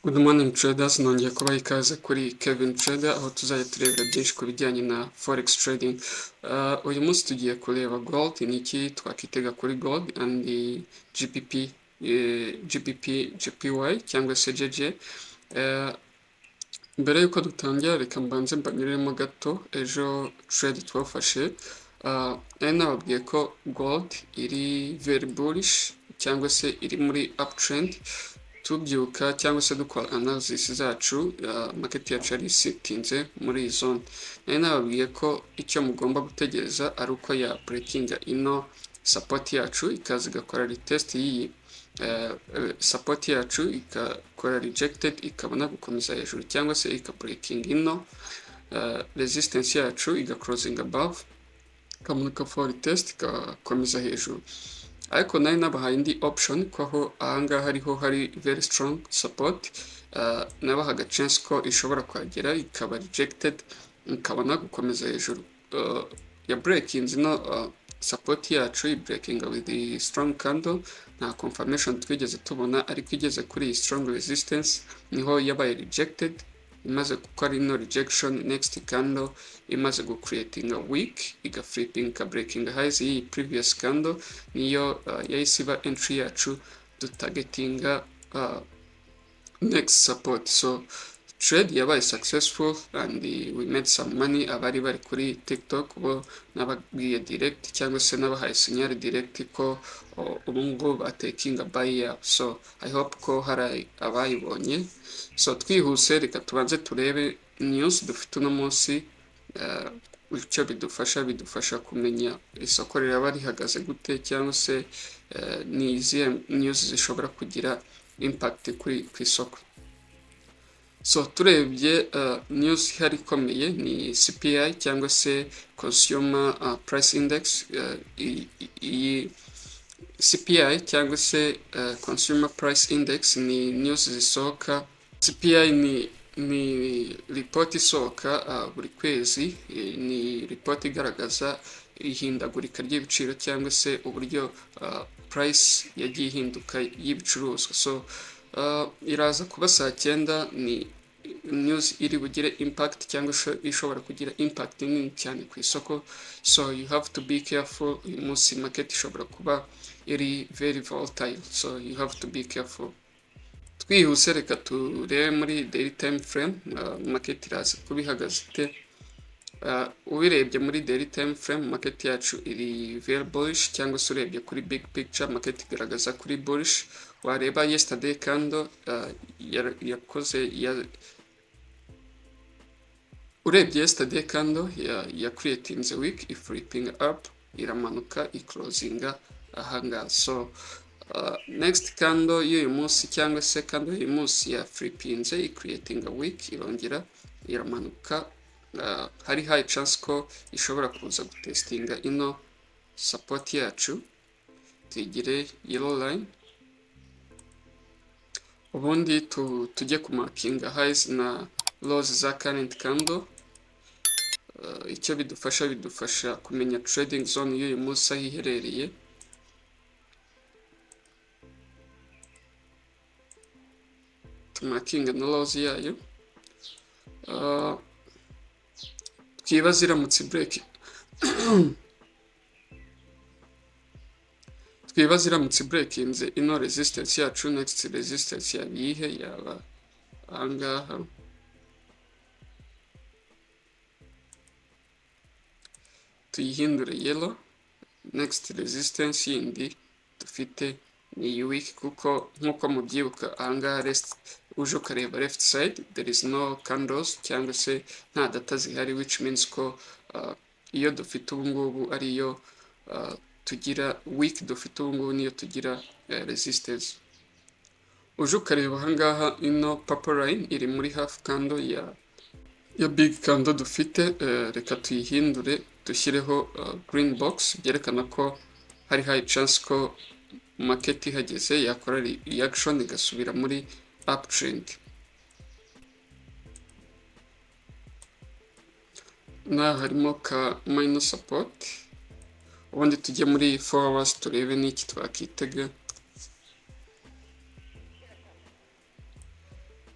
Good morning traders, nongeye kubaha ikaze kuri Kevin Trader, aho tuzajya turebera byinshi ku bijyanye na forex trading. Uyu munsi tugiye kureba gold, ni iki twakitega kuri gold and GBP, GBP JPY cyangwa se GJ. Mbere yuko dutangira, reka mbanze mbanyuremo gato ejo trade twafashe. Nari nababwiye ko gold iri very bullish cyangwa se iri muri uptrend. Tubyuka cyangwa se dukora analysis zacu, market yacu yari isitinze muri iyi zone. Nari nababwiye ko icyo mugomba gutegereza ari uko ya breakinga ino support yacu, ikaza igakora retest y'iyi support yacu, igakora rejected, ikabona gukomeza hejuru, cyangwa se ika breaking ino resistance yacu, iga closing above, ikamanuka for retest, igakomeza hejuru. Ariko nari nabahaye indi option ko aho ahangaha ariho hari very strong support, nabahaga chance ko ishobora kuhagera ikaba rejected, ikabona gukomeza hejuru. Ya breaking ino support yacu, i breaking with the strong candle, nta confirmation twigeze tubona, ariko igeze kuri iyi strong resistance niho yabaye rejected. Imaze gukora ino rejection, next candle imaze gucreatinga wick, iga flipping, breaking highs y'iyi previous candle, niyo yahise iba entry yacu, dutargetinga next support. So trade yabaye successful and we made some money. Abari bari kuri TikTok bo nababwiye direct cyangwa se nabahaye signal direct ko ubu ngubu batakinga buy yabo. So I hope ko hari abayibonye. So twihuse, reka tubanze turebe news dufite uno munsi. Icyo bidufasha kumenya isoko riraba rihagaze gute, cyangwa se ni izihe news zishobora kugira impact kuri ku isoko. So turebye news ihari ikomeye ni CPI cyangwa se Consumer Price Index. Iyi CPI cyangwa se Consumer Price Index ni news zisohoka. CPI ni report isohoka buri kwezi, ni report igaragaza ihindagurika ry'ibiciro cyangwa se uburyo price yagiye ihinduka y'ibicuruzwa. So iraza kuba saa 9. Ni news iri bugire impact cyangwa ishobora kugira impact nini cyane ku isoko, so you have to be careful. Uyu munsi market ishobora kuba iri very volatile, so you have to be careful. Twihuse, reka turebe muri daily time frame market iraza kuba ihagaze ite. Ubirebye muri daily time frame, market yacu iri very bullish, cyangwa se urebye kuri big picture, market igaragaza kuri bullish. Wareba yesterday candle yakoze ya, urebye yesterday candle ya creatinze wick, iflipping up, iramanuka, iclosinga ahangaha. So next candle y'uyu munsi cyangwa se candle y'uyu munsi ya flippinze, icreatinga wick, irongera iramanuka. Hari high chance ko ishobora kuza gutestinga ino support yacu. Tuyigire yellow line, ubundi tujye kumarkinga highs na lows za current candle. Icyo bidufasha kumenya trading zone y'uyu munsi aho iherereye. Tumarkinga na lows yayo. Twibaze iramutse breakinze ino resistance yacu, next resistance yaba iyihe? Yaba ahangaha. Tuyihindure yellow. Next resistance yindi dufite ni iyi wick, kuko nk'uko mubyibuka, ahangaha rest uje ukareba left side, there is no candles cyangwa se nta data zihari, which means ko iyo dufite ubu ngubu ariyo tugira wick dufite ubu ngubu niyo tugira resistance. Uje ukareba ahangaha, ino purple line iri muri half candle ya big candle dufite. Reka tuyihindure, dushyireho green box, byerekana ko hari high chance ko market ihageze yakora reaction, igasubira muri uptrend. N'aha harimo ka minor support. Ubundi tujye muri 4 hours, turebe n'iki twakitega.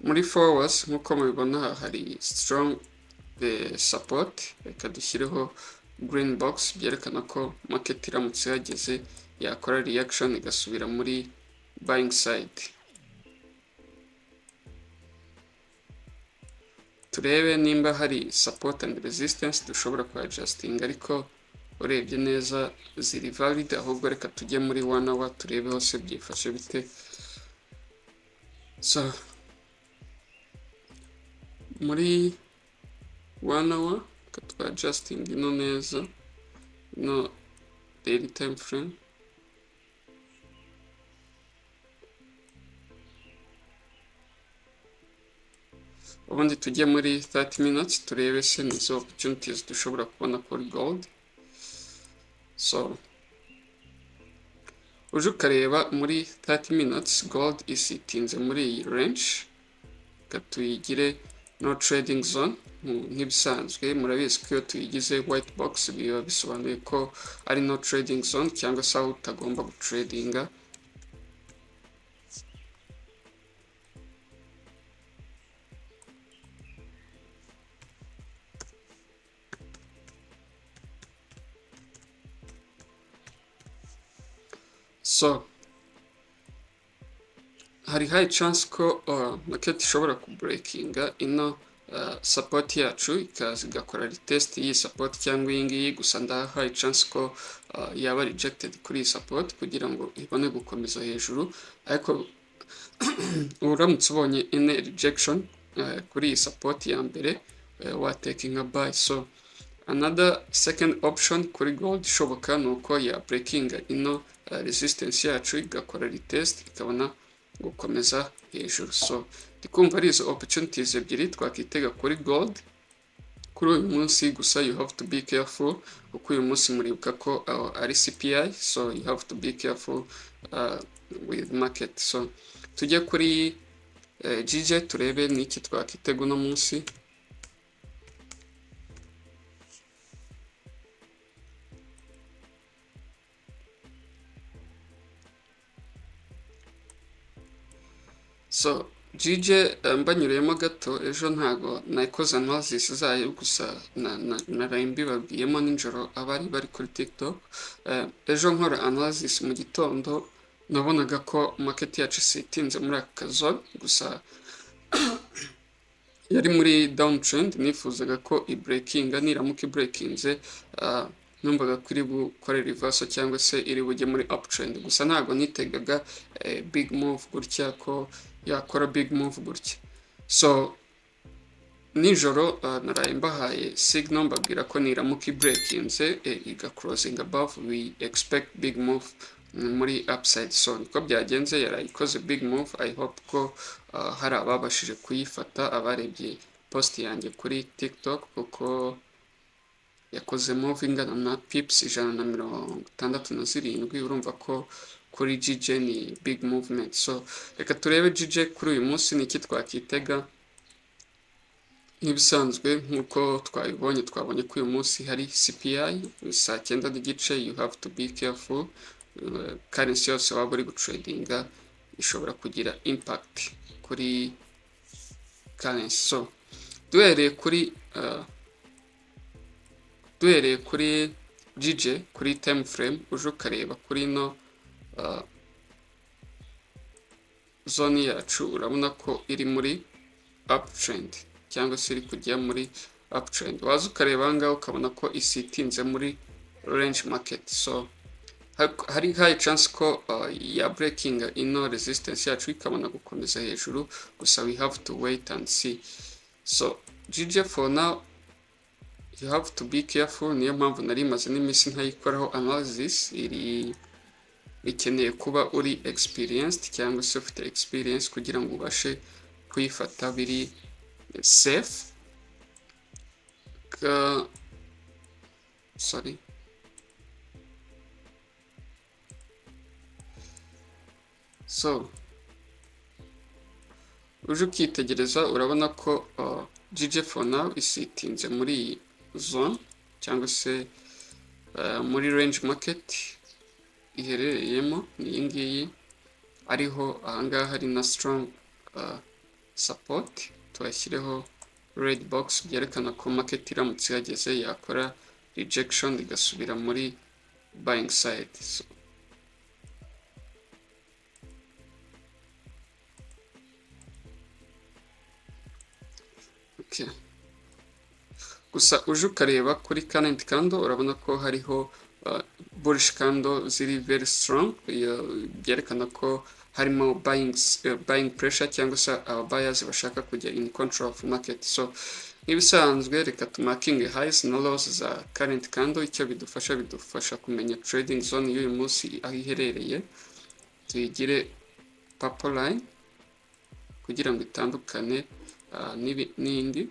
Muri 4 hours, nk'uko mubibona, hari strong the support. Reka dushyireho green box, byerekana ko market iramutse yageze yakora reaction igasubira muri buying side. Turebe nimba hari support and resistance dushobora kuadjusting, ariko urebye neza ziri valid. Ahubwo reka tujye muri 1 hour turebe hose byifashe bite. So muri 1 hour, reka twa adjusting ino neza, ino daily time frame. Ubundi tujye muri 30 minutes turebe se nizo opportunities dushobora kubona kuri gold. So uje ukareba muri 30 minutes, gold isitinze muri iyi range. Reka tuyigire no trading zone nk'ibisanzwe. Murabizi ko iyo tuyigize white box biba bisobanuye ko ari no trading zone, cyangwa se aho utagomba gutradinga. So hari high chance ko market ishobora kubreakinga ino support yacu, ikaza igakora retest y'iyi support cyangwa iyi ngiyi. Gusa ndaha high chance ko yaba rejected kuri iyi support kugira ngo ibone gukomeza hejuru. Ariko uramutse ubonye ine rejection kuri iyi support ya mbere, watekinga buy. So another second option kuri gold ishoboka ni uko ya breakinga ino resistance yacu, igakora retest, ikabona gukomeza hejuru. So ndikumva ari izo opportunities ebyiri twakitega kuri gold kuri uyu munsi. Gusa you have to be careful, kuko uyu munsi muribuka ko ari CPI, so you have to be careful with market. So tujye kuri GJ turebe niki twakitega uno munsi. So GJ, mbanyuriyemo gato, ejo ntago nakoze analysis zayo, gusa naraye mbibabwiyemo nijoro abari bari kuri TikTok. Ejo nkora analysis mu gitondo, nabonaga ko market yacu isitinze muri aka kazone, gusa yari muri downtrend. Nifuzaga ko ibreakinga. Niramuka ibreakinze, numvaga ko iri bukore reversal cyangwa se iri bujye muri uptrend. Gusa ntabwo nitegaga big move gutya, ko yakora big move gutya. So nijoro naraye mbahaye signal, mbabwira ko niramuka ibreakinze iga closing above, we expect big move muri upside. So niko byagenze, yarayikoze big move. I hope ko hari ababashije kuyifata, abarebye post yanjye kuri TikTok, kuko yakoze move ingana na pips 167. Urumva ko kuri GJ ni big movement. So reka turebe GJ kuri uyu munsi ni iki twakitega. Nk'ibisanzwe, nk'uko twabibonye, twabonye ko uyu munsi hari CPI saa 9:30. You have to be careful. Currency yose waba uri gutradinga ishobora kugira impact kuri currency. So duhereye kuri GJ, kuri time frame, uje ukareba kuri no zone yacu, urabona ko iri muri uptrend cyangwa se iri kujya muri uptrend. Waza ukareba aha ngaha ukabona ko isitinze muri range market. So hari high chance ko ya breaking ino resistance yacu, ikabona gukomeza hejuru. Gusa we have to wait and see. So GJ for now you have to be careful. Niyo mpamvu nari maze n'iminsi ntayikoraho analysis. Iri ikeneye kuba uri experienced cyangwa se ufite experience kugira ngo ubashe kuyifata biri safe. Sorry. So uje ukitegereza urabona ko GJ for now isitinze muri iyi zone cyangwa se muri range market iherereyemo, ni iyi ngiyi. Ariho ahangaha hari na strong support, tuhashyireho red box, byerekana ko market iramutse ihageze yakora rejection igasubira muri buying side. So okay. Gusa uje ukareba kuri current candle, urabona ko hariho bullish candle ziri very strong, byerekana ko harimo buying pressure cyangwa se aba buyers bashaka kujya in control of market. So nk'ibisanzwe, reka tumarkinge highs na lows za current candle. Icyo bidufasha kumenya trading zone y'uyu munsi aho iherereye. Tuyigire purple line kugira ngo itandukane n'indi.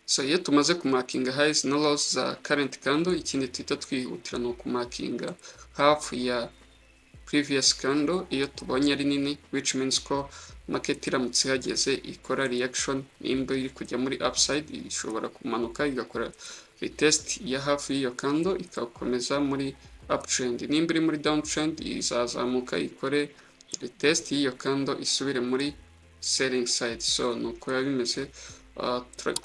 So iyo tumaze kumarkinga highs na lows za current candle, ikindi tuhita twihutira ni ukumarkinga half ya previous candle iyo tubonye ari nini, which means ko market iramutse ihageze ikora reaction. Nimba iri kujya muri upside, ishobora kumanuka igakora retest ya hafi y'iyo candle, ikakomeza muri uptrend. Nimba iri muri downtrend, izazamuka ikore retest y'iyo candle, isubire muri selling side. So nuko biba bimeze.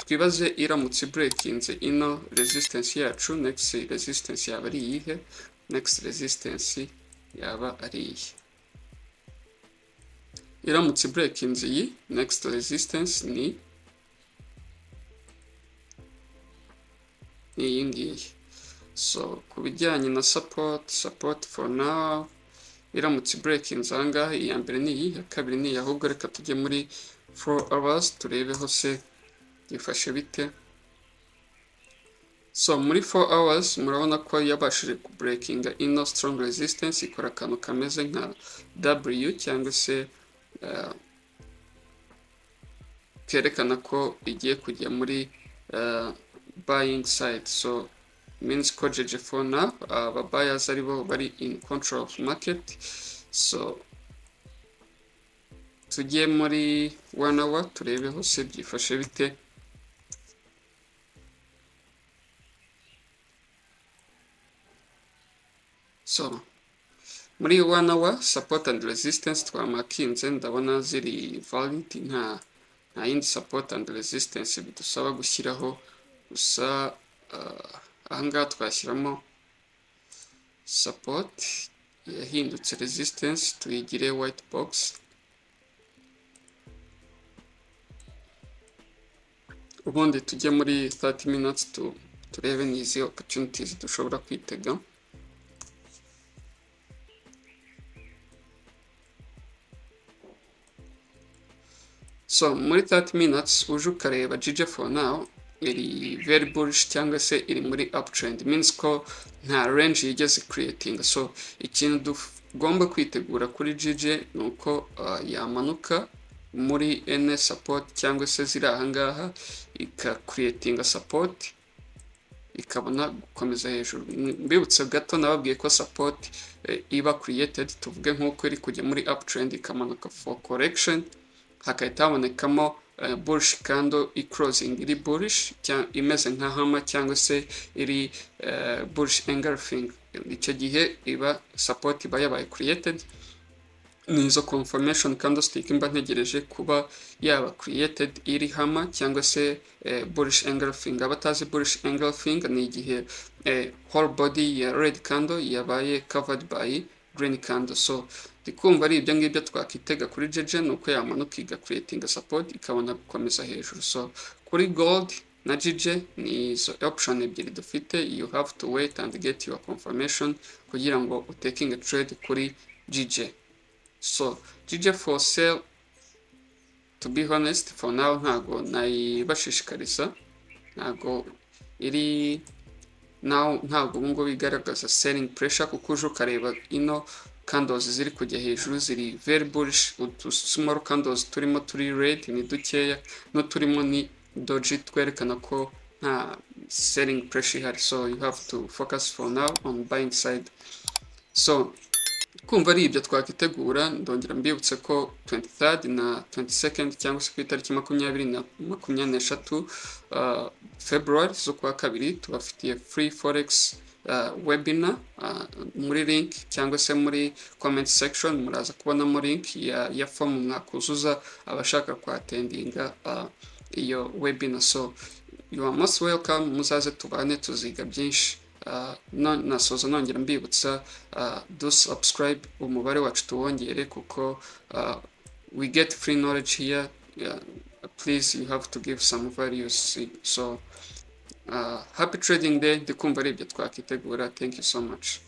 Twibaze iramutse breakinze ino resistance yacu, next resistance yaba ari iyihe? Next resistance yaba ari iyi. Iramutse breakinze iyi, next resistance ni iyi ngiyi. So ku bijyanye na support, for now iramutse breakinze ahangaha, iya mbere ni iyi, iya kabiri ni iyi. Ahubwo reka tujye muri 4 hours turebe hose byifashe bite. So muri 4 hours murabona ko yabashije kubreakinga ino strong resistance, ikora akantu kameze nka W cyangwa se kerekana ko igiye kujya muri buying side. So means ko GJ for now aba buyers aribo bari in control of market. So tujye muri 1 hour turebe hose byifashe bite. So muri 1 hour, support and resistance twamarkinze ndabona ziri valid, nta yindi support and resistance bidusaba gushyiraho. Gusa ahangaha twashyiramo support yahindutse resistance, tuyigire white box. Ubundi tujye muri 30 minutes turebe n'izi opportunities dushobora kwitega. So muri 30 minutes uje ukareba, GJ for now iri very bullish cyangwa se iri muri uptrend, means ko nta range yigeze creating. So ikintu tugomba kwitegura kuri GJ ni uko yamanuka muri any support cyangwa se ziri ahangaha, ika creating support, ikabona gukomeza hejuru. Mbibutse gato, nababwiye ko support iba created, tuvuge nk'uko iri kujya muri uptrend, ikamanuka for correction, hakahita habonekamo bullish candle iclosing iri bullish, imeze nka hammer cyangwa se iri bullish engulfing. Icyo gihe iba support iba yabaye created. Ni izo confirmation candlestick mba ntegereje kuba yaba created iri hammer cyangwa se bullish engulfing. Abatazi bullish engulfing, ni igihe whole body ya red candle yabaye covered by green candle. So ndikumva ari ibyo ngibyo twakitega kuri GJ, ni uko yamanuka iga creating support, ikabona gukomeza hejuru. So kuri gold na GJ ni izo option ebyiri dufite. You have to wait and get your confirmation kugira ngo utakinge trade kuri GJ. So GJ for sale, to be honest, for now ntago nayibashishikariza. Ntago iri now, ntabwo ubu ngubu igaragaza selling pressure, kuko uje ukareba ino candles ziri kujya hejuru ziri very bullish. Utu small candles turimo turi red ni dukeya, n'uturimo ni doji, twerekana ko nta selling pressure ihari. So you have to focus for now on buying side. So kumva ari ibyo twakitegura. Ndongera mbibutse ko 23rd na 22nd cyangwa se ku itariki 20 na 23 February z'ukwa kabiri tubafitiye free forex. webinar muri link cyangwa se muri comment section muraza kubonamo link ya form mwakuzuza abashaka kuattendinga iyo webinar. So you are most welcome, muzaze tubane, tuziga byinshi. No, nasoza nongera mbibutsa, do subscribe, umubare wacu tuwongere, kuko we get free knowledge here. Please, you have to give some values. So happy trading day. Ndikumva ari ibyo twakitegura. Thank you so much.